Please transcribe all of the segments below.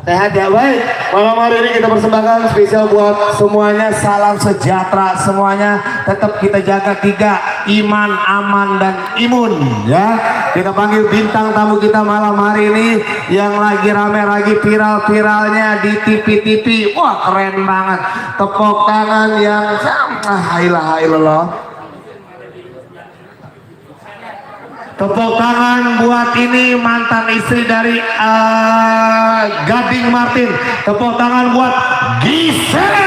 Sehat ya, baik. Malam hari ini kita persembahkan spesial buat semuanya, salam sejahtera semuanya. Tetap kita jaga 3, iman, aman, dan imun ya. Kita panggil bintang tamu kita malam hari ini yang lagi rame, lagi viral-viralnya di TV-TV. Wah, keren banget. Tepuk tangan yang ilaha illallah. Tepuk tangan buat ini mantan istri dari Gading Martin. Tepuk tangan buat Gisel.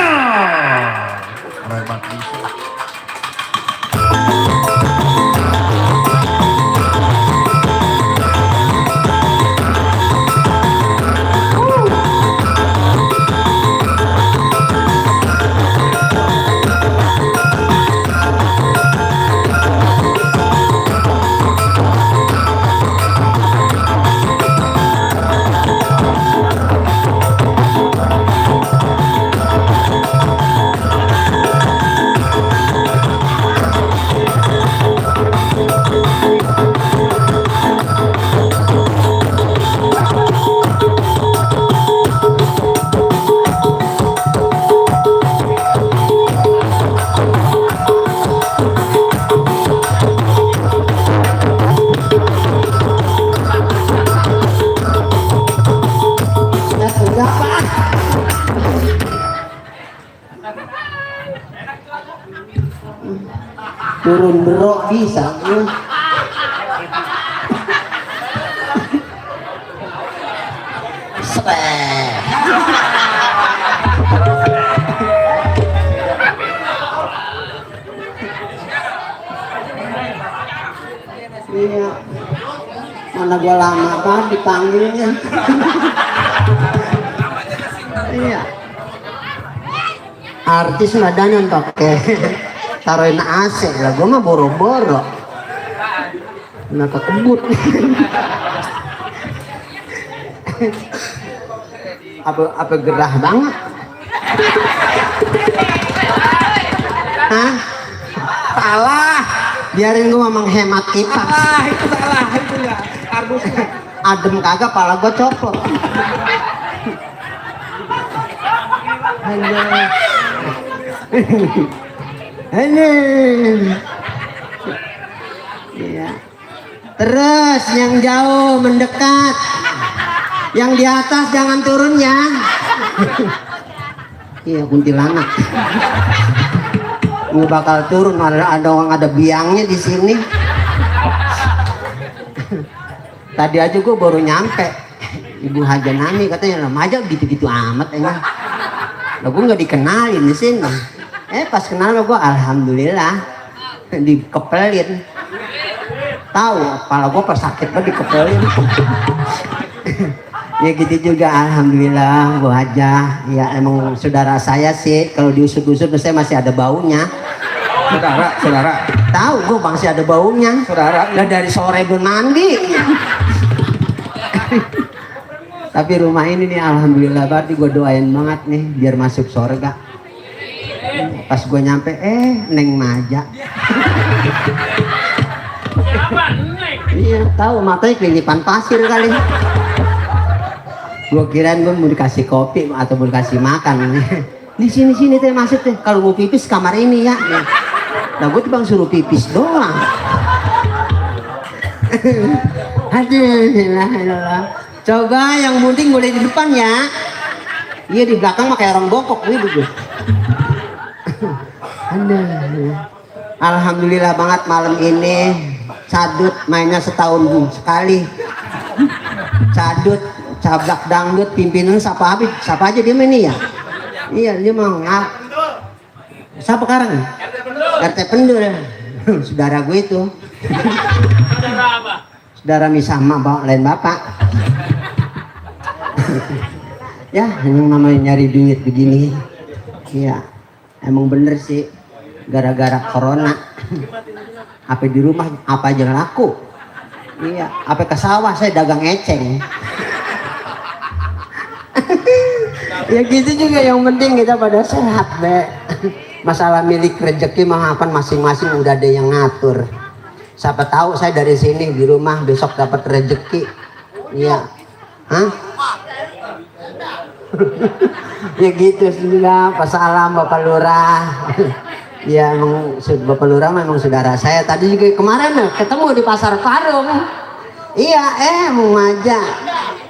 Turun berok bisa iya, mana gua lama banget dipanggilnya. Iya, artis nadanya pakai taruhin AC lah, gue mah boro-boro kenapa kebut. apa gerah banget. Hah? Salah, biarin gue memang hemat kipas. Itu salah, itu enggak kardusnya. Adem kagak, pala gue copot. Ini, iya. Terus yang jauh mendekat, yang di atas jangan turun ya. Iya, kuntilanak. Gue bakal turun, ada orang ada biangnya di sini. Tadi aja gue baru nyampe, Ibu Haja Nami katanya remaja gitu-gitu amat emang. Lah gue nggak dikenalin di sini. Pas kenal gue alhamdulillah dikepelin. Tahu kepala gue pas sakit banget dikepelin. Ya gitu juga alhamdulillah Bu Haja. Ya emang saudara saya sih kalau diusut-usut saya masih ada baunya. Saudara. Tahu gue masih ada baunya. Saudara. Udah dari sore belum mandi. Tapi rumah ini nih alhamdulillah berarti gue doain banget nih biar masuk surga. Pas gue nyampe Neng Maja. Iya tahu matanya kelilipan pasir kali. Gue kirain gue mau dikasih kopi atau mau dikasih makan. Di sini teh masuk teh. Kalau mau pipis kamar ini ya. Nah gue tuh bang suruh pipis doang. Aduh, coba yang penting mulai di depan ya. Iya di belakang mah kayak orang bongkok gitu. Alhamdulillah banget malam ini Cadut mainnya setahun sekali. Cadut, cablak dangdut, pimpinan siapa aja dia main ya. Iya dia mau siapa sekarang? RT Pendul. Saudara gue itu. Saudara misama lain bapak. Ya yang namanya nyari duit begini. Iya emang bener sih gara-gara corona. Apa di rumah apa aja laku. Iya apa ke sawah saya dagang eceng. Ya gitu juga yang penting kita pada sehat be. Masalah milik rezeki mah kan masing-masing udah ada yang ngatur. Siapa tahu saya dari sini di rumah besok dapat rezeki. Iya. Hah? Ya gitu sudah, pasalam Bapak Lurah. Ya emang Bapak Lurah memang saudara saya. Tadi juga kemarin ketemu di Pasar Parung. Iya, mau ngajak.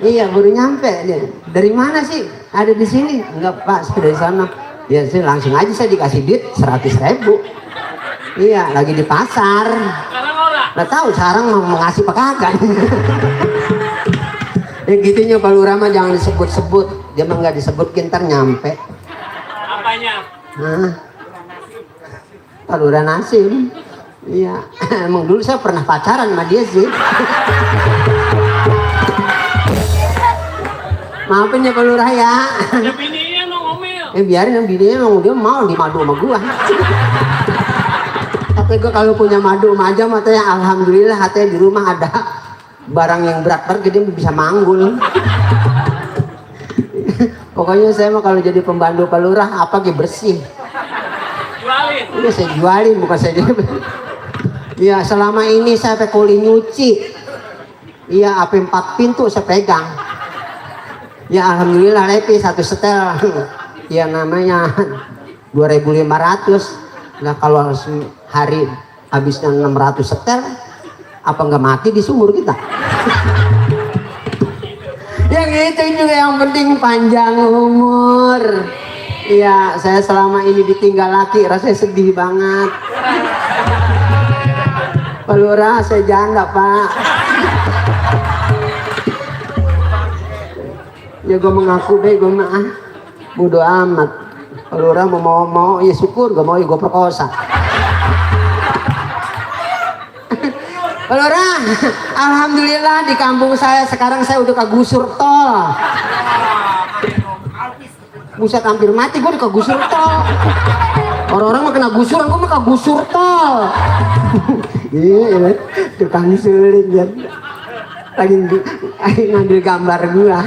Iya, baru nyampe dia. Dari mana sih? Ada di sini? Enggak Pak, sudah di sana. Ya sih langsung aja saya dikasih duit 100.000. Iya, lagi di pasar. Nggak tahu sekarang mau ngasih apa kagak. Ya gitunya Pak Lurah mah jangan disebut-sebut. Dia mah nggak disebutkin ntar nyampe. Apanya? Nah, Pak Lurah Nasim. Iya, emang dulu saya pernah pacaran sama dia sih. Maafin ya Pak Lurah ya. Ya bininya no ngomel. Biarin yang bininya emang dia mau dimadu sama gua. Tapi gua kalau punya madu sama aja matanya alhamdulillah katanya di rumah ada barang yang berat-berat jadi bisa manggul. Pokoknya saya mah kalau jadi pembantu Pak Lurah apa gitu bersih. Jualin. Iya saya jualin bukan saya jadi. Iya selama ini saya pakai kuli nyuci. Iya AP 4 pintu saya pegang. Ya alhamdulillah lepi satu setel. Ya namanya 2.500. Nah kalau hari habisnya 600 setel apa nggak mati di sumur kita? Yang itu juga yang penting panjang umur. Iya, saya selama ini ditinggal laki, rasanya sedih banget. Pak Lurah, saya janda Pak. Ya gue mengaku deh, gue mah bodo amat. Pak Lurah mau ya syukur, gak mau ya gue perkosa. Pak Lurah, alhamdulillah di kampung saya sekarang saya udah kagusur tol. Buset hampir mati gue udah kagusur tol. Orang-orang mah kena gusuran, gue mah kagusur tol. Iya, tukang sulit ya. Lagi ngambil gambar gua.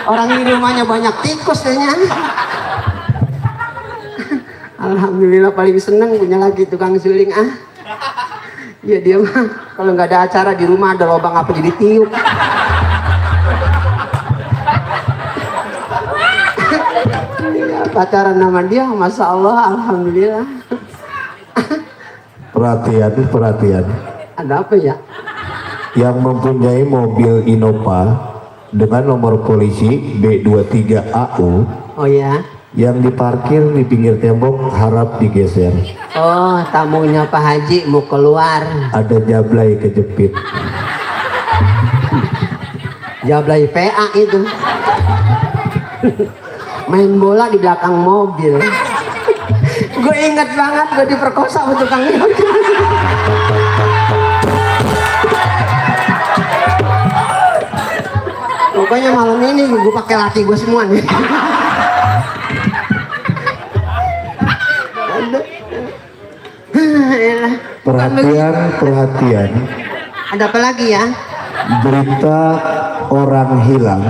Orang di rumahnya banyak tikus kayaknya. Alhamdulillah paling seneng punya lagi tukang suling ah. Ya dia mah kalau nggak ada acara di rumah ada lubang apa jadi tiup. Ya, pacaran sama dia, masya Allah, alhamdulillah. Perhatian. Ada apa ya? Yang mempunyai mobil Innova dengan nomor polisi B23AU Oh ya. yang diparkir di pinggir tembok harap digeser. Oh, tamunya Pak Haji mau keluar. Ada jablay kejepit. Jablay PA itu. Main bola di belakang mobil. Gue inget banget gue diperkosa sama tukang ojek. Pokoknya malam ini gue pakai laki gue semua nih. Perhatian. Ada apa lagi ya? Berita orang hilang.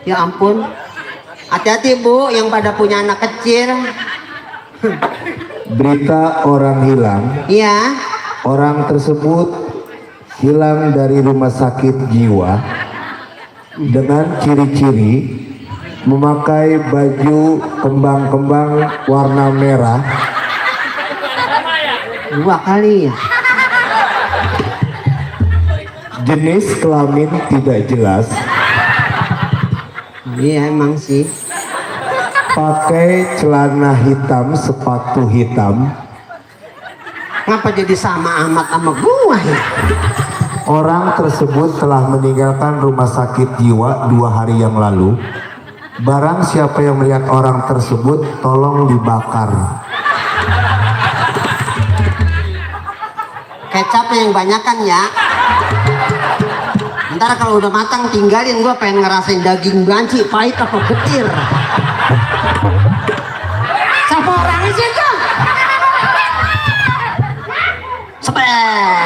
Ya ampun. Hati-hati Bu yang pada punya anak kecil. Berita orang hilang. Iya. Orang tersebut hilang dari rumah sakit jiwa dengan ciri-ciri memakai baju kembang-kembang warna merah. 2 kali ya. Jenis kelamin tidak jelas. Iya emang sih. Pakai celana hitam, sepatu hitam. Ngapa jadi sama amat sama gua ya? Orang tersebut telah meninggalkan rumah sakit jiwa 2 hari yang lalu. Barang siapa yang melihat orang tersebut tolong dibakar. Kecapnya yang banyakan ya. Ntar kalau udah matang tinggalin, gua pengen ngerasain daging banci pahit apa getir. Siapa orangnya sih itu? Sebel.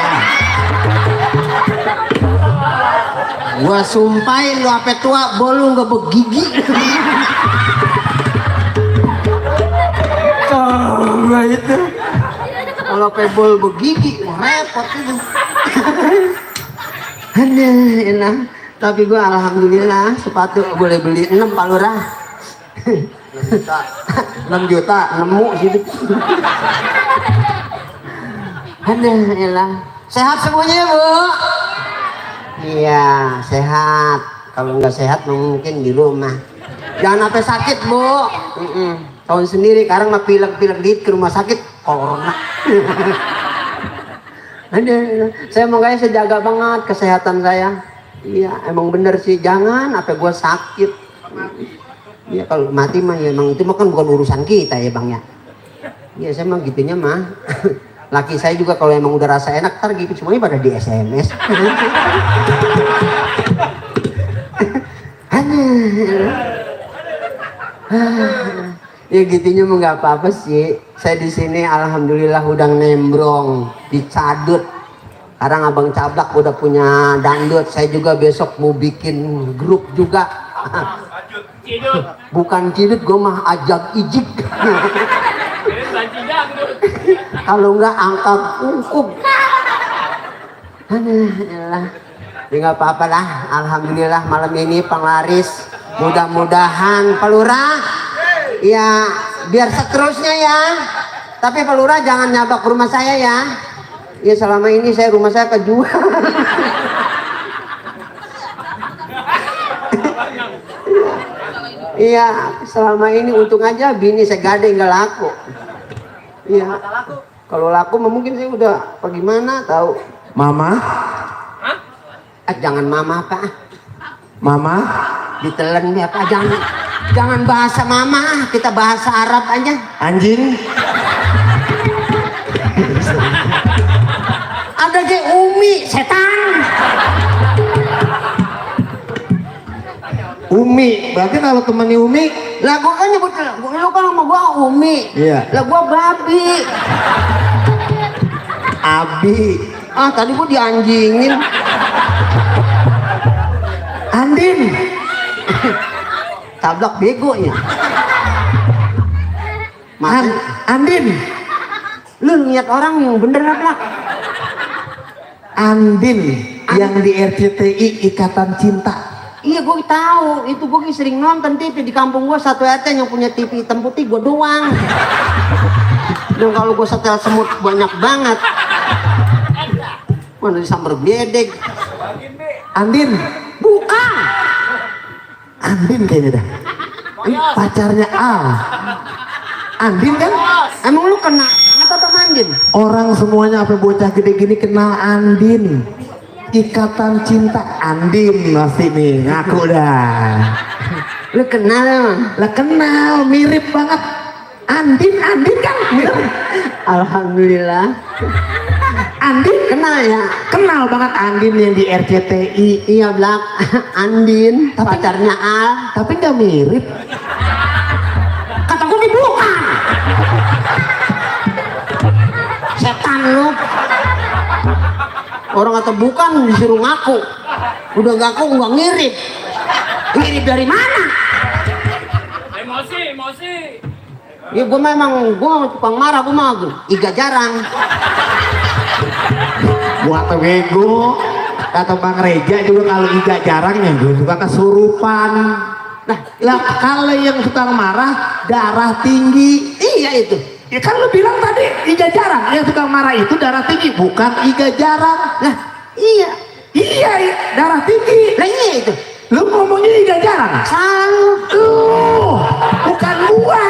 Gua sumpahin lu ape tua bolu nggak begigi. Nggak itu. Kalau pebol begigi repot itu. Enak. Tapi gua alhamdulillah sepatu boleh beli 6 Pak Lurah. 6 juta. Nemu gitu. Aduh, elah. Sehat semuanya, Bu? Iya, sehat. Kalau nggak sehat mungkin di rumah. Jangan sampai sakit, Bu. Tahun sendiri, sekarang mah pilek-pilek dikit ke rumah sakit, corona. Aduh, saya makanya saya jaga banget kesehatan saya. Iya, emang bener sih, jangan apa gua sakit. Iya, kalau mati mah ya emang itu mah kan bukan urusan kita ya Bang ya. Iya, saya mah gitunya mah. Laki saya juga kalau emang udah rasa enak ntar gitu semuanya pada di SMS. Ya gitunya mah nggak apa-apa sih. Saya di sini alhamdulillah udah nembrong di Cadut. Sekarang Abang Cablak udah punya dangdut. Saya juga besok mau bikin grup juga. Cidut. Bukan cidut, gue mah ajak ijik. Ini banci dangdut. Kalau enggak angkat ungkup. Aduh, ya nggak apa-apa lah. Alhamdulillah malam ini penglaris. Mudah-mudahan Pak Lurah, ya biar seterusnya ya. Tapi Pak Lurah jangan nyabak rumah saya ya. Ya selama ini rumah saya kejual. Iya, selama ini untung aja bini saya gading nggak laku. Iya. Kalau laku mungkin saya udah bagaimana tahu. Mama, Jangan mama Pak. mama, Ditelan dia apa? Jangan bahasa mama, kita bahasa Arab aja. anjing, Ada je Umi, setan. Umi. Berarti kalau temannya Umi, Lah gua kan nyebut lu kan sama gua Umi. Iya. Lah gua babi. Abi, Tadi gua dianjingin. Andin, Tablak bego ya. Andin, Lu lihat orang yang bener apa? Andin yang di RCTI Ikatan Cinta. Iya gue tahu, itu gue sering nonton TV di kampung gue satu RT yang punya TV hitam putih gue doang. Dan kalau gue setel semut banyak banget. Mana disamber bledek. Andin, Bukan. Andin kayaknya dah. Pacarnya Al. Andin kan? Emang lu kena atau Andin? Orang semuanya apa bocah gede gini kenal Andin. Ikatan Cinta Andin pasti nih ngaku dah. Lu kenal emang? Lah kenal, mirip banget. Andin kan mirip. Alhamdulillah. Andin Kenal ya? kenal banget Andin yang di RCTI. Iya Blak. Andin pacarnya Al. Tapi nggak mirip. Kata gue bukan. Setan lu. Orang kata bukan disuruh ngaku. Udah ngaku gua ngirit. Ngirit dari mana? Emosi. Ya gua memang tukang marah, gua mah iga jarang. Buat bego. Kata Bang Reja juga kalau iga jarangnya gue suka kesurupan. Nah, lah kalau yang suka marah darah tinggi. Iya itu. Ya kan lu bilang tadi iga jarang, yang suka marah itu darah tinggi, bukan iga jarang. Lah iya. Iya, darah tinggi. Lah iya itu. Lu ngomongnya iga jarang. Salah. Bukan gua.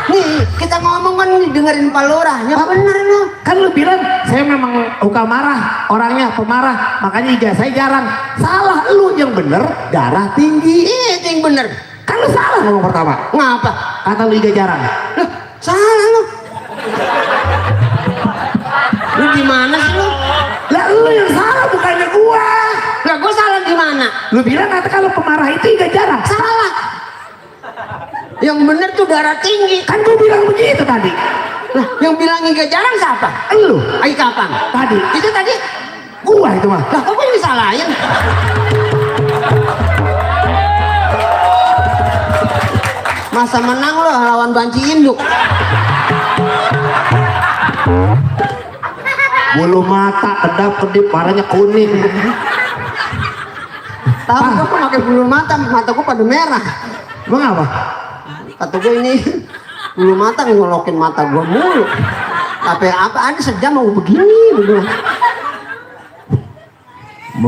Nih kita ngomong kan dengerin Pak Lurah. Ya bener lu. Kan lu bilang saya memang suka marah, orangnya pemarah, makanya iga saya jarang. Salah lu, yang bener darah tinggi. Iya itu yang bener. Kan lu salah ngomong pertama. Ngapa? Kata lu iga jarang. Lah salah lu. Lu gimana sih lu? Lah lu yang salah bukannya gua. Lah gua salah gimana? Lu bilang kata kalau pemarah itu iga jarang. Salah. Yang bener tuh darah tinggi. Kan gua bilang begitu tadi. Lah yang bilang iga jarang siapa? Lu Ayo kapan? tadi. Itu tadi. Gua itu mah. Lah kok gua disalahin? Masa menang lo lawan banci induk. Bulu mata kedap kedip, warnanya kuning. Tahu gua pakai bulu mata gua pada merah. Emang apa? Kata gua ini bulu mata nyolokin mata gua mulu. Apa ada sejam mau begini gua.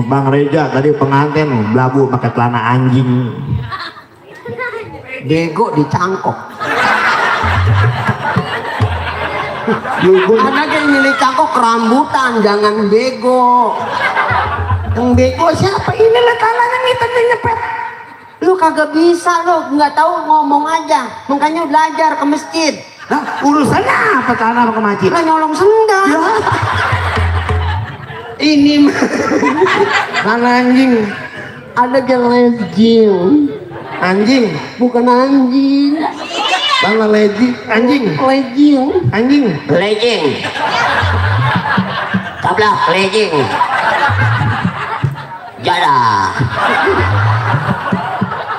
Bang Reja tadi pengantin belagu pakai celana anjing. Bego dicangkok. Bego. Ada yang milih cangkok rambutan, jangan bego. Yang bego siapa? Ini lah tanahnya ngitanya nyepet. Lu kagak bisa lu, nggak tahu ngomong aja. Makanya belajar ke masjid. Nah, urusannya apa tanah sama masjid? Lah nyolong sendal. Ya. Ini tanah anjing. Ada yang legging. Anjing, Bukan anjing. tanah legging, anjing, Legging. anjing. Legging. Tablak legging. Jadah.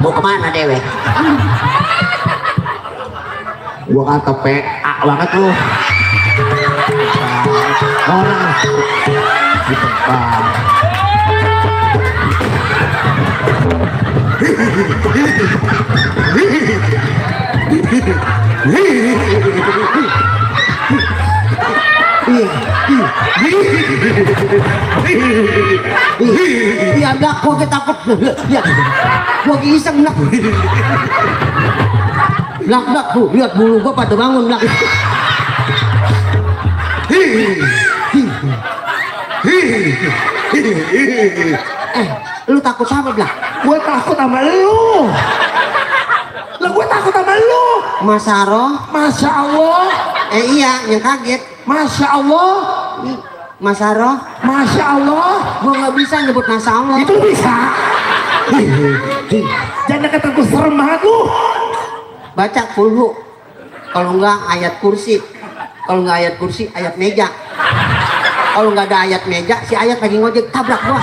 Mau kemana dewek? Gua kata PA banget lu. Orang di tempat. Iya, blak, gua ketakut. Lihat, gua iseng blak. Blak, tuh, lihat bulu gua pada bangun blak. Lu takut sama blak? Gue takut sama lu. Lah gue takut sama lu. Mas Saro? Masya Allah. Iya, yang kaget. Masya Allah. Ih, Mas Saro? Masya Allah. Gua nggak bisa nyebut Mas Allah. Itu bisa. Jangan kata gue serem banget lu. Baca kulhu. Kalau enggak ayat kursi. Kalau enggak ayat kursi, ayat meja. Kalau enggak ada ayat meja, si ayat lagi ngojek tabrak gua.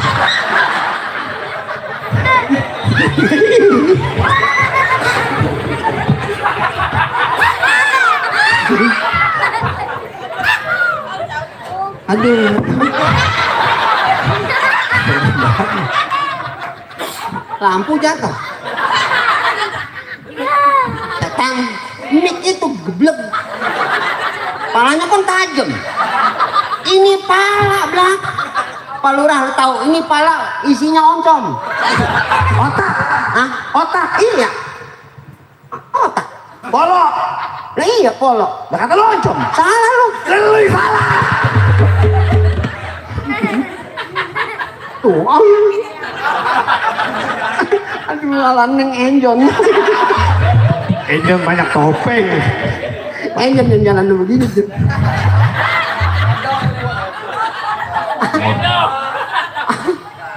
Aduh. Lampu jatuh. Datang, mic itu geblek. Palanya kan tajam. Ini pala, blak. Pak Lurah lu tahu, ini pala isinya oncom. Otak. Hah? Otak. Iya. Otak. Bolok. Lah iya polo. Lah kata loncom. Salah lu. Lu salah. Tuh. Aduh, lalang enjon. Enjon banyak topeng. Enjon yang jalan dulu begini tuh.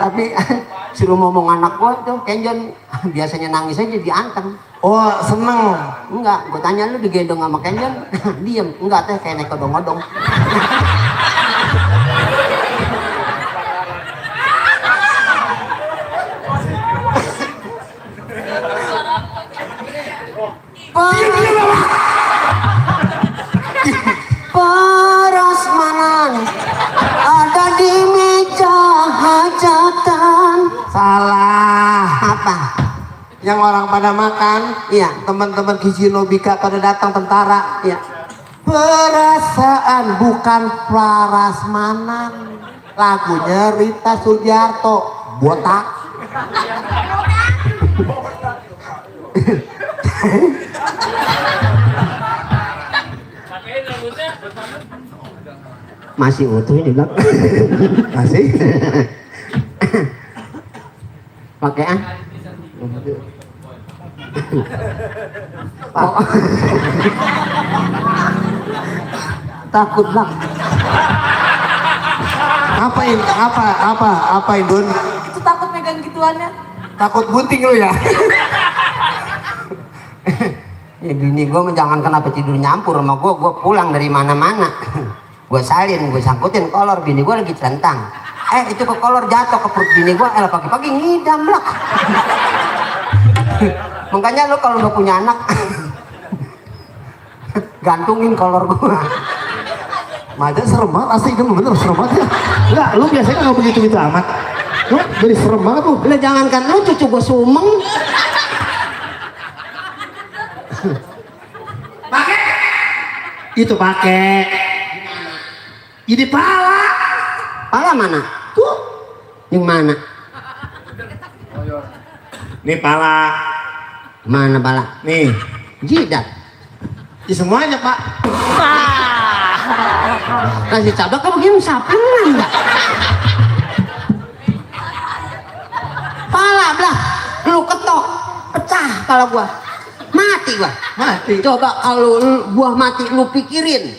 Tapi suruh ngomong anak gua tuh Kenjon biasanya nangis aja diantem. Oh seneng. Enggak, gua tanya lu digendong sama Kenjon diem. Enggak teh kayak naik odong-odong. Prasmanan ada di meja hajatan. Salah. Apa? Yang orang pada makan. Iya. Teman-teman Gizi Nobika pada datang tentara. Iya. Perasaan bukan prasmanan. Lagunya Rita Sugiarto. Botak. Masih utuh ini bilang. Masih. Pakaian. Oh. Takut bang. Apa Indun? Itu takut megang gituannya. Takut bunting lu ya? Ya bini gue jangan kenapa tidur nyampur sama gue pulang dari mana-mana. Gue salin, gue sangkutin kolor, bini gue lagi centang. Itu ke kolor jatuh ke perut bini gue, pagi-pagi ngidam lah. Makanya lo kalau udah punya anak, gantungin kolor gue. Maja serem banget, asli itu bener serem banget ya. Enggak, lu biasanya nggak begitu-gitu amat. Lu jadi serem banget lu. Lah jangankan lu cucu gua sumeng. Pakai. Itu pakai. Ini pala. Pala mana? Tuh. Yang mana? Nih pala. Mana pala? Nih. Jidat. Di semuanya, Pak. Nasi cabai kamu begini sapangan. Pala belah. Lu ketok. Pecah pala gua. Mati gua. Mati. Coba kalau gua mati lu pikirin.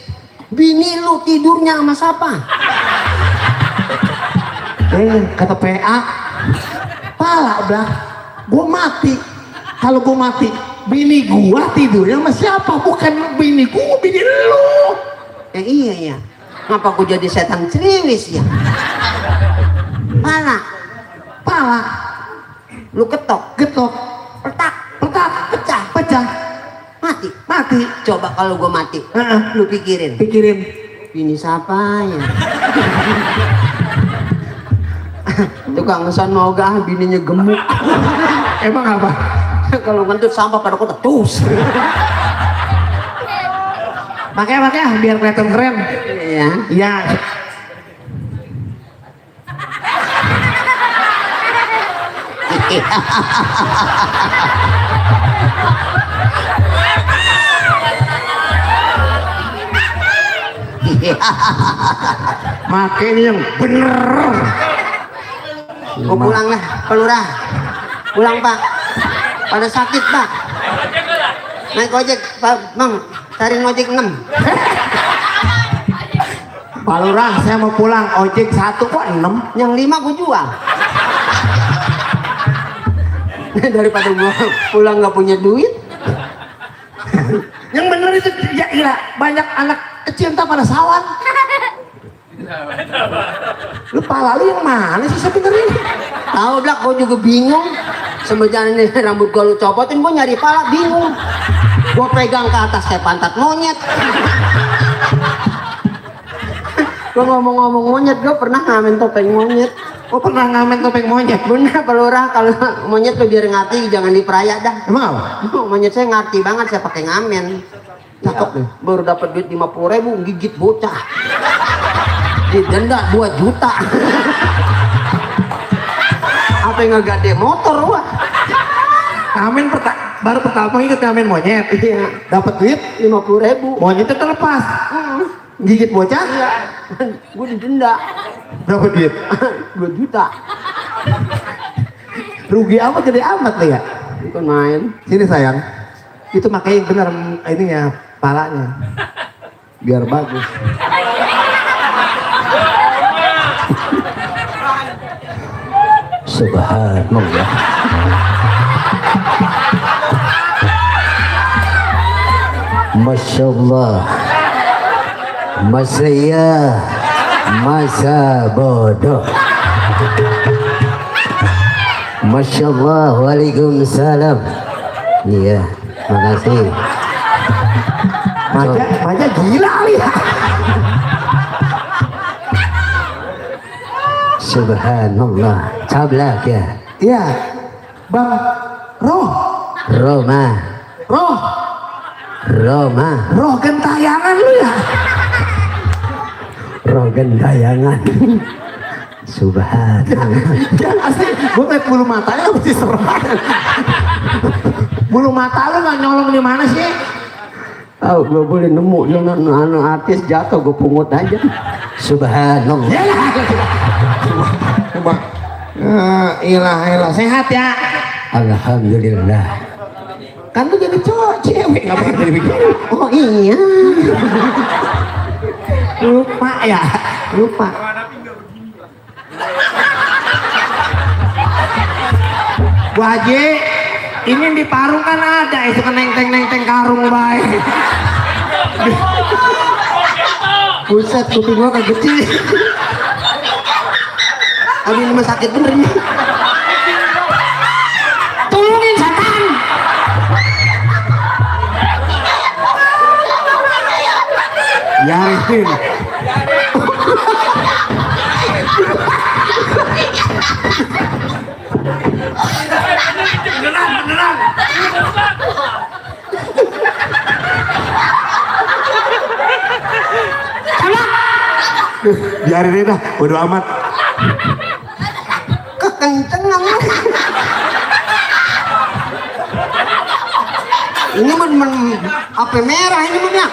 Bini lu tidurnya sama siapa? Kata PA. Pala belah. Gua mati. Kalau gua mati, bini gua tidurnya sama siapa? Bukan bini gua, bini lu. Iya ya. Ngapa gua jadi setan ceriwis ya? Pala. Pala. Lu ketok. Getok. Petak. Petak. Pecah. Pecah. Mati. Mati. Coba kalau gua mati. Lu pikirin. Pikirin. Bini siapa ya? Tukang sono gah bininya gemuk. Emang apa? Kalau ngentut sampah pada kota tus. Pakai biar kelihatan keren. Iya. Iya. Makanya yang bener. Gua pulang lah, Pak Lurah. Pulang Pak. Pada sakit Pak. Naik ojek Pak, Mang. Cariin ojek 6. Pak Lurah, saya mau pulang. Ojek 1 kok 6? Yang 5 gua jual. Daripada gua pulang nggak punya duit. Yang bener itu ya gila. Banyak anak kecil tak pada sawan. Lu pala lu yang mana sih sebenernya? Tahu Blak, gua juga bingung. Semenjak ini rambut gua lu copotin, gua nyari pala bingung. Gua pegang ke atas kayak pantat monyet. Gua ngomong-ngomong monyet, gua pernah ngamen topeng monyet. Gua pernah ngamen topeng monyet. Bener Pak Lurah, kalau monyet tuh biar ngerti, jangan diperaya dah. Emang apa? Monyet saya ngerti banget, saya pakai ngamen. Cakep nih, baru dapat duit 50.000, gigit bocah. Didenda 2 juta. Apa yang ngegade motor wah? Ngamen baru pertama ikut ngamen monyet. Iya. Dapat duit 50.000. monyetnya terlepas. Gigit bocah. Iya. Gue didenda Dapat duit 2 juta. rugi amat jadi amat nih ya. Bukan main. Sini sayang, itu makanya yang benar ininya palanya biar bagus. Subhanallah. Masya Allah. Masya masa bodoh. Masya Allah. Waalaikumsalam. Iya, makasih. Maja gila kali ya. Subhanallah. Cablak ya. Iya, Bang. Roma. Roh gentayangan lu ya. Roh gentayangan. Subhanallah. Ya asli, gue kayak bulu matanya mesti serem. Bulu mata lu nggak nyolong di mana sih? Tahu gue boleh nemu anu artis jatuh gue pungut aja. Subhanallah. Ya lah. Coba. Ilah sehat ya. Alhamdulillah. Kan lu jadi cowok cewek nggak pernah jadi begini. Oh iya. Lupa. Bu Haji, ini di parung kan ada itu kan neng-teng karung baik. Buset, kuping gua kegecil. Aduh ini mah sakit bener nih. Tolongin setan. Yakin. Biarin aja dah, bodo amat. Kekencengan. Ini men apa merah ini men ya?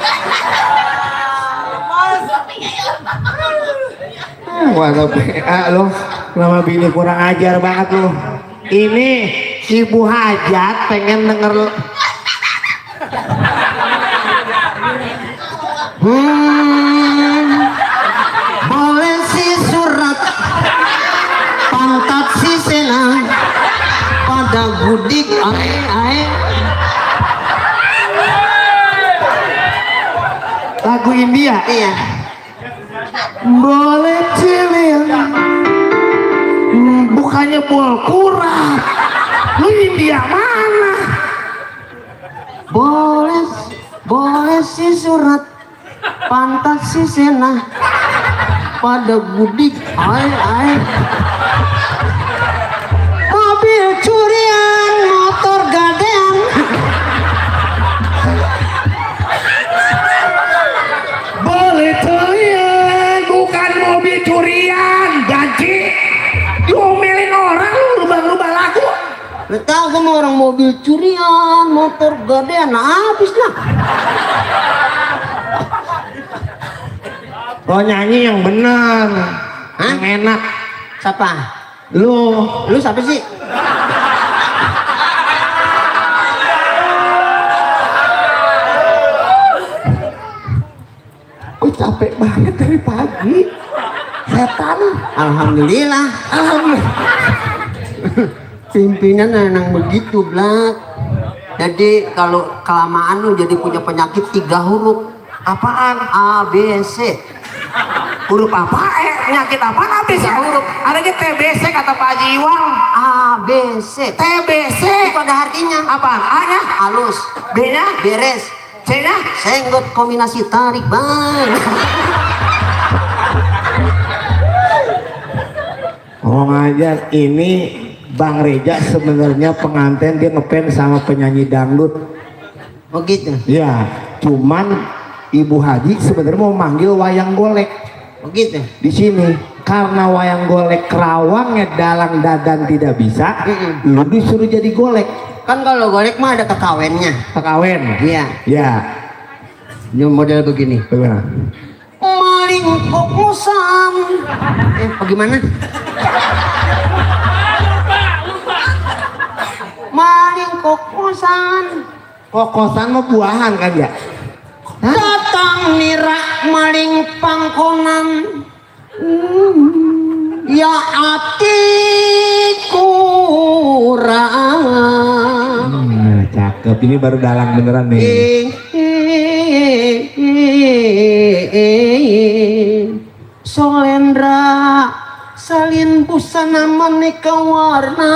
Waduh PA lo, lama bini kurang ajar banget lo. Ini ibu hajat pengen denger Boleh si surat pantat si senang pada gudik ae. lagu India. Iya. Boleh cilin, bukannya bol kurang. Lu India mana? Boleh si surat pantat si senang pada gudik ae. Mobil curian, motor gadean. Boleh cilin, bukan mobil curian, gaji. Diomelin orang lu rubah-rubah lagu. Lu tahu gua mau orang mobil curian, motor gadean, habis lah. Oh nyanyi yang bener, yang enak. Siapa? Lu Lu siapa sih? Gue capek banget dari pagi. Setan. Alhamdulillah. Pimpinan emang begitu, Blak. Jadi kalau kelamaan lu jadi punya penyakit 3 huruf. Apaan? A, B, C. Huruf apa? Penyakit apaan habis ya huruf? Adanya TBC kata Pak Haji Iwang. A, B, C. TBC. Itu ada artinya. Apaan? A-nya? Halus. B-nya? Beres. C-nya? Senggot kombinasi tarik bang. Oh ngajar, ini Bang Reja sebenarnya pengantin, dia ngefans sama penyanyi dangdut. Oh gitu. Ya, cuman Ibu Haji sebenarnya mau manggil wayang golek. Oh gitu. Di sini karena wayang golek Kerawangnya dalang dadan tidak bisa, lu disuruh jadi golek. Kan kalau golek mah ada kekawennya. Kekawen. Iya. Ya. Ini model begini. Bagaimana? Maling kokosan. Bagaimana? Maling kokosan. Kokosan mah buahan kan ya? Datang nirak maling pangkonan. Ya atiku kurang. Cakep, ini baru dalang beneran nih. Solendra salin busana maneka warna.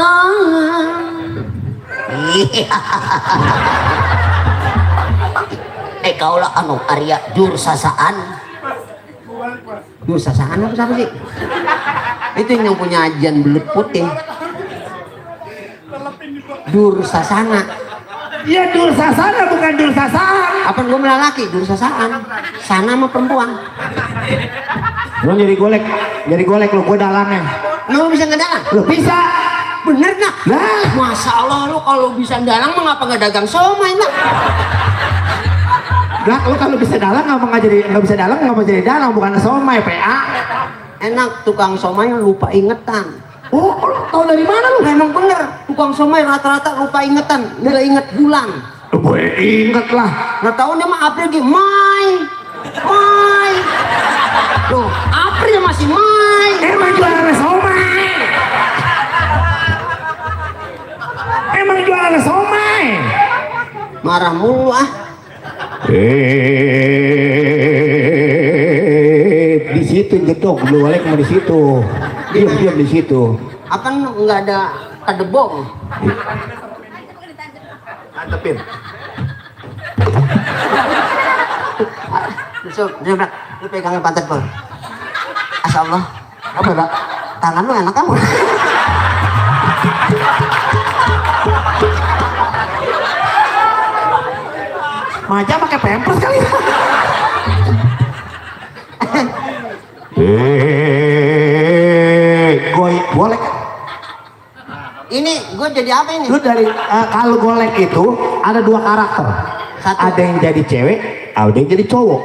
Kaulah anu Arya Jursasaan. Jursasaan apa siapa sih? Itu yang punya ajian belut putih. Dursasana. Iya Dursasana bukan Dursasaan. Apa gua melalaki? Dursasaan. Sana sama perempuan. Lu jadi golek lu, gua dalangnya. Lu bisa ngedalang? Lu bisa. Bener nak? Lah, Masya Allah lu kalau bisa dalang mah ngapa nggak dagang somai nak? Lah, lu kalau bisa dalang nggak bisa dalang ngapa jadi dalang, bukan somai PA. Enak tukang somai lupa ingetan. Oh, tahu dari mana lu? Memang bener tukang somai rata-rata lupa ingetan, nggak inget bulan. Gue inget lah. Nah tahunnya mah April lagi Mai. Loh, April masih Mai. Emang jualan somai. Marah mulu ah. Di situ jedok, lu balik mau di situ. Diam di situ. Akan nggak ada kadebong. Antepin. So, lu pegangin pantat gua. Asya Allah. Apa enggak? Tangan lu enak kamu. Maja pakai pampers kali. gue jadi apa ini? Lu dari kalau golek itu ada dua karakter. Satu. Ada yang jadi cewek, ada yang jadi cowok.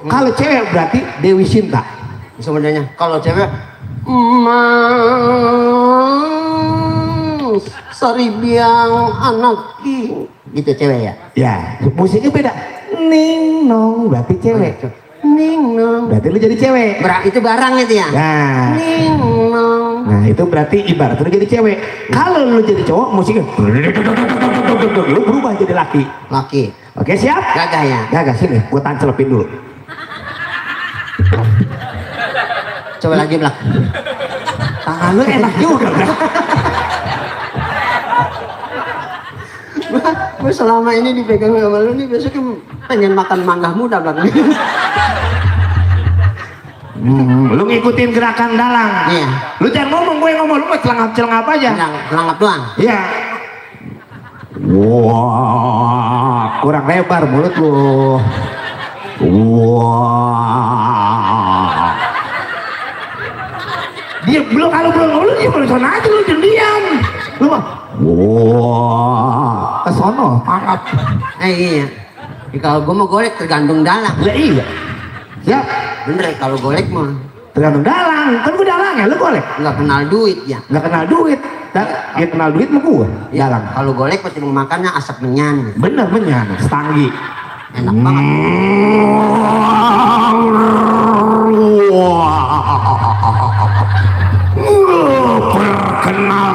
Kalau cewek berarti Dewi Sinta. Sebenarnya kalau cewek sorry biang anak gitu cewek ya. Ya, musiknya beda. Ning nong berarti cewek. Ning nong. Berarti lu jadi cewek. Itu barang itu ya. Nah, Ning nong. nah itu berarti ibarat lu jadi cewek. Kalau lu jadi cowok, musiknya lu berubah jadi laki. Laki. Oke, siap? Gagah ya. Gagah sini, gua tancelepin dulu. Coba lagi belak. Tangan lu enak juga, Bro. Gue selama ini dipegang sama lu nih besoknya pengen makan mangga muda belakang. Lu ngikutin gerakan dalang. Iya. Lu jangan ngomong, gue ngomong, lu mah celangap aja. Langap doang. Iya. Wah, kurang lebar mulut lu. Wah. Dia belum kalau belum lu dia belum sana aja lu diam. Lu mah. Wah, ke sono, angkat. Iya. Kalau gue mau golek tergantung dalang. Ya iya. Siap. Bener kalau golek mah Tergantung dalang. Kan gue dalang ya, lu golek. nggak kenal duit ya. Nggak kenal duit. Ya kenal duit mah gue. Dalang. Kalau golek pasti mau makannya asap menyan. Bener menyan, setanggi. Enak banget. Perkenal.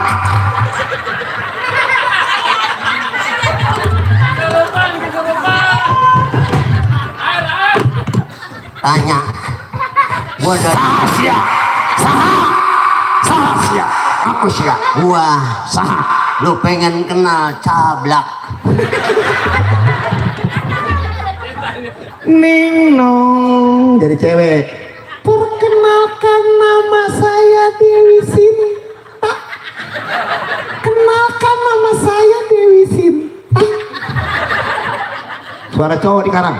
Tanya. Gua dari Sahasia. Aku siap. gua lu pengen kenal cablak. Ning nong dari cewek. Perkenalkan nama saya Dewi Sinta. Kenalkan nama saya Dewi Sinta. Suara cowok di karang.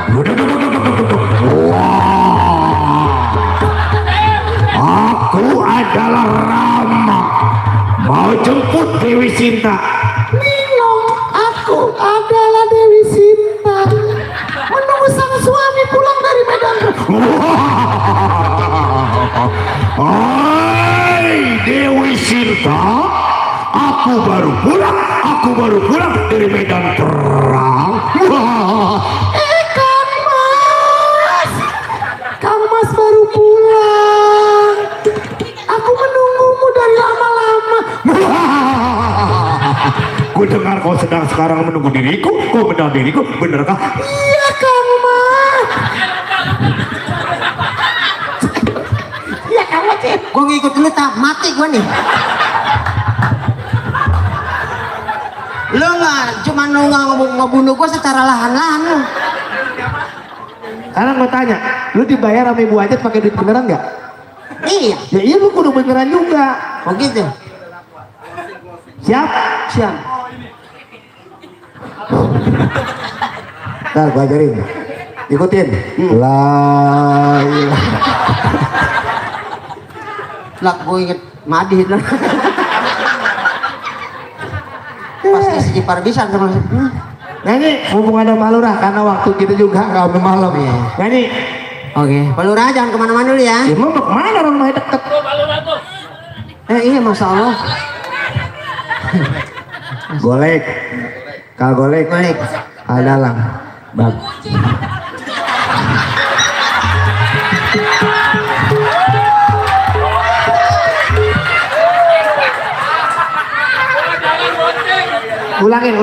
Aku adalah Rama. Mau jemput Dewi Sinta. Nino, aku adalah Dewi Sinta. Menunggu sang suami pulang dari Medan. Hai Dewi Sinta, aku baru pulang dari medan perang. Kang Mas baru pulang. Aku menunggumu dari lama-lama. Ku dengar kau sekarang menunggu diriku. Kau menunggu diriku, benerkah? Iya Kang Mas. Iya Kang Mas. Gua ngikut dulu tak mati gua nih. Lu nggak cuma ngebunuh gua secara lahan-lahan lu. Sekarang gue tanya, lu dibayar sama Ibu Ajat pakai duit beneran nggak? Iya. Ya iya lu kudu beneran juga. Oh gitu. Siap? Siap. Ntar gue ajarin. Ikutin. La ilaha. Lah gua inget Madih lah. Pas isi parbisan sama Nyanyi, mumpung ada Palurah karena waktu kita juga nggak malam. Nyanyi. Oke, Pak Lurah jangan kemana-mana dulu ya. Ya mau kemana orang main deket? Tuh, Palura tuh. Iya Masya Allah. Golek. Kalau golek. Golek. Dalang. Bang. Ulangin.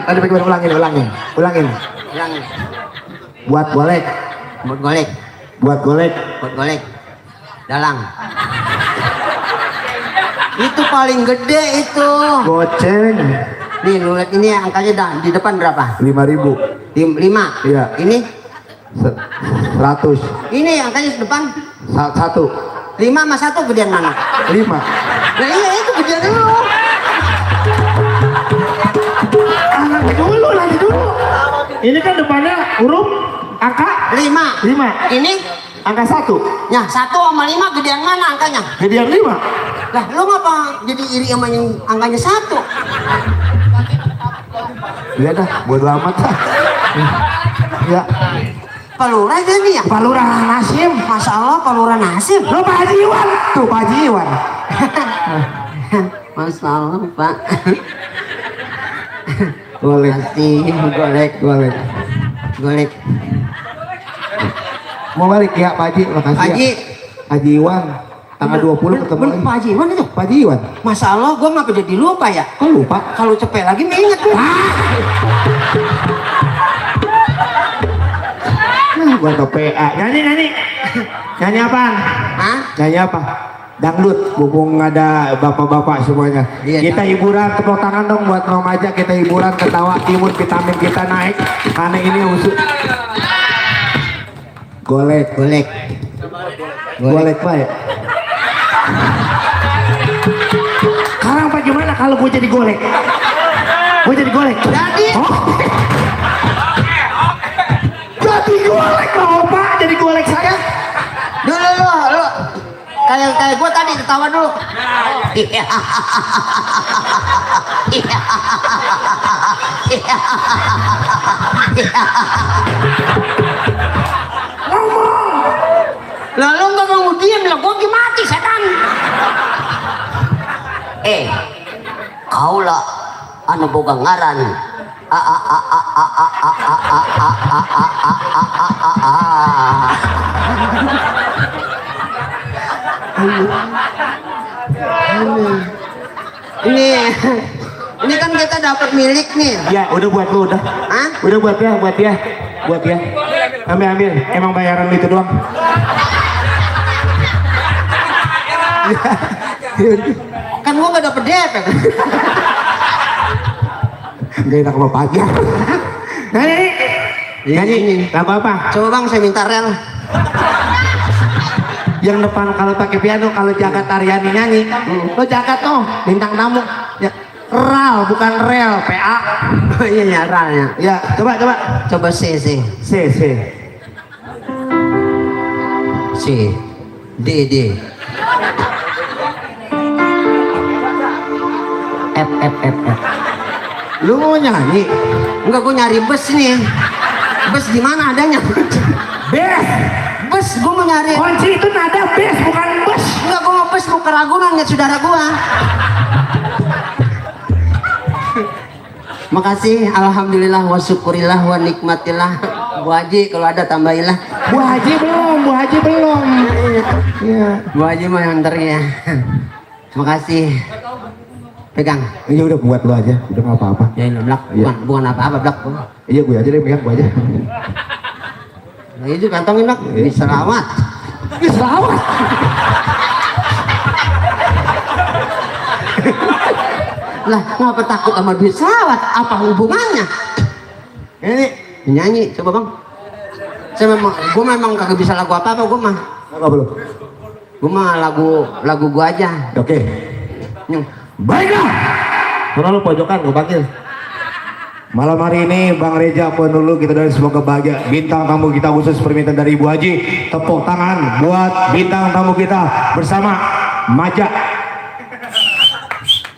Tadi bagaimana ulangin. Ulangin. Buat golek. Buat golek. Buat golek. Dalang. Itu paling gede itu. Goceng. Nih lu lihat ini angkanya di depan berapa? 5.000. 5. Iya. Ini 100. ini angkanya di depan. 1. 5 sama 1 gedean mana? 5. Nah iya itu gedean dulu. Nanti dulu. Ini kan depannya huruf angka 5. 5. Ini Angka 1. Ya, 1 sama 5 gedean mana angkanya? Gedean 5. Lah, lu ngapa jadi iri sama yang angkanya 1? Iya dah, bodo amat lah. Ya, Palura jadi ya? Pak Lurah Nasim. Masya Allah, Palura nasib. Lo Pak Haji Iwan. Tuh Pak Haji Iwan. Masya Allah, Pak. Golek. Kasih, golek. Mau balik ya Pak Haji, makasih Haji. ya. Haji Iwan. Tanggal 20 ketemu Bener, lagi. Pak Haji Iwan itu? Pak Haji Iwan. Masya Allah, gue ngapa jadi lupa ya? Kok lupa? Kalau cepet lagi inget gue. Gua ke PA. Nyanyi. Nyanyi apaan? Hah? Nyanyi apa? Dangdut, mumpung ada bapak-bapak semuanya. Iya, Kita hiburan, tepuk tangan dong buat Mama aja. Kita hiburan, ketawa, timun, vitamin kita naik. Karena ini usut. Golek Pak ya. Sekarang Pak gimana kalau gue jadi golek? Gue jadi golek. Jadi? Oh. Jadi golek mau Pak, jadi golek saya. Dulu lu. Kayak gue tadi ketawa dulu. Iya. Lalu nggak mau diem lah, gue mati setan. Kau lah anu boga ngaran. Ini kan kita dapat milik nih. Ya, udah buat lu udah. Hah? Udah buat dia. Ambil. Emang bayaran itu doang. Kan gua nggak dapet DP. Gak enak sama pagi. Nyanyi. Gak apa-apa. Coba bang, saya minta rel. Yang depan kalau pakai piano, kalau jagat Aryani nyanyi, lo jagat tuh bintang tamu. Ya, ral bukan rel, PA. Oh iya ya, relnya. Ya, coba. Coba C. D. F. Lu mau nyanyi? Enggak, gua nyari bus nih. Bus di mana adanya? Bes. Bus, gua mau nyari. Kunci itu nada bes bukan bus. Enggak, gua mau bus, mau ke Ragunan ya saudara gua. Makasih, alhamdulillah, wa syukurillah, wa nikmatillah. Bu Haji, kalau ada tambahilah. Bu Haji belum. Iya. Bu Haji mah yang ntar ya. Makasih. Pegang. Iya udah buat lo aja, udah nggak apa-apa. Ya ini blak, Iya. bukan apa-apa blak. Iya gue aja deh, pegang gue aja. Nah, itu kantongin blak, Iya. bisa rawat. Selamat. Lah, ngapa takut sama duit selawat? Apa hubungannya? Ini Nyanyi, coba bang. Gue memang kagak bisa lagu apa-apa, gue mah. apa belum? Gue mah lagu gue aja. Oke. Yang Baiklah. Karena lu pojokan, gue panggil. Malam hari ini Bang Reja penulu kita dari semoga bahagia. Bintang tamu kita khusus permintaan dari Ibu Haji. Tepuk tangan buat bintang tamu kita bersama Maja.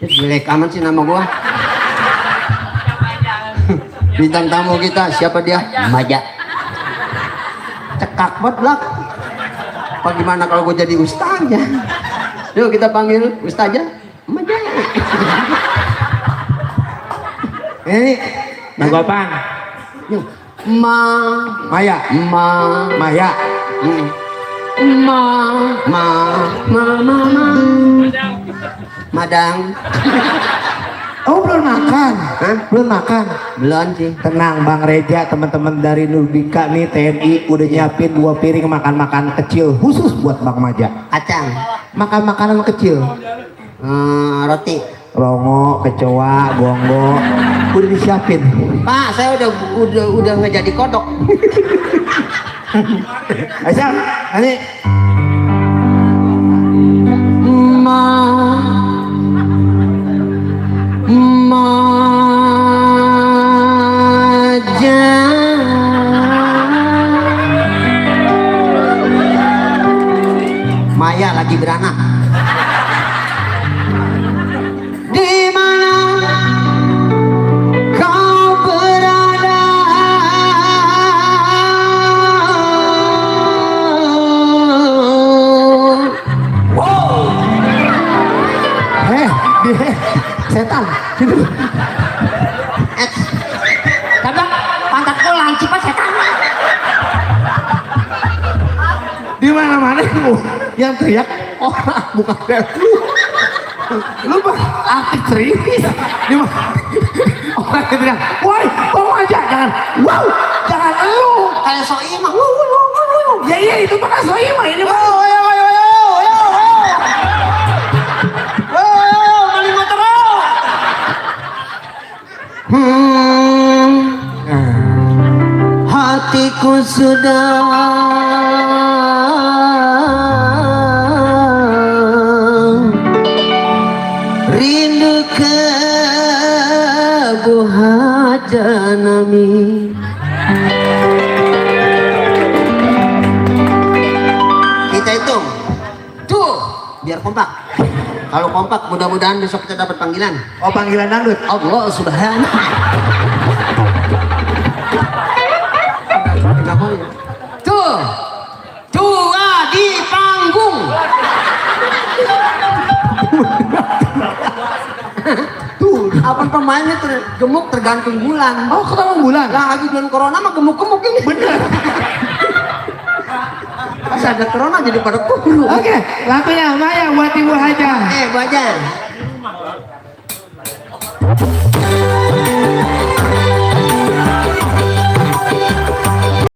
jelek amat sih nama gue. Bintang tamu kita siapa dia? Maja. Cekak banget blak. Apa gimana kalau gue jadi ustaznya? Yuk kita panggil ustaznya Maja. Ini lagu apaan? Yuk. Maya. Maya. Madang. Oh belum makan? Hah? Belum makan? Belum sih. Tenang Bang Reja, teman-teman dari Nubika nih TNI udah nyiapin 2 piring makan-makan kecil khusus buat Bang Maja. Kacang. Makan makanan kecil. Roti. Rongo, kecoa, gonggo, udah disiapin. Pak, saya udah nggak jadi kodok. Aisyah, ini Maja. Tabrak pantatku lancip pas setan. Di mana-mana yang teriak orang bukan lu. Lu mah artis serius. Di mana? Orang yang teriak, woi, tolong aja, jangan, wow, jangan lu. Kayak soimah. Ya iya itu mah soimah ini mah. Hatiku sudah rindu ke Buhajanami. Kita hitung tuh biar kompak. Kalau kompak mudah-mudahan besok kita dapat panggilan. Oh panggilan dangdut. Allah subhanahu. Tuh, dua di panggung. Tuh, apa pemainnya gemuk tergantung bulan. Oh ketemu bulan. Lah lagi bulan corona mah gemuk-gemuk ini. Bener. Pas ada corona jadi pada kurus. Oke, lagunya Maya buat Ibu Haja. Bu Haja.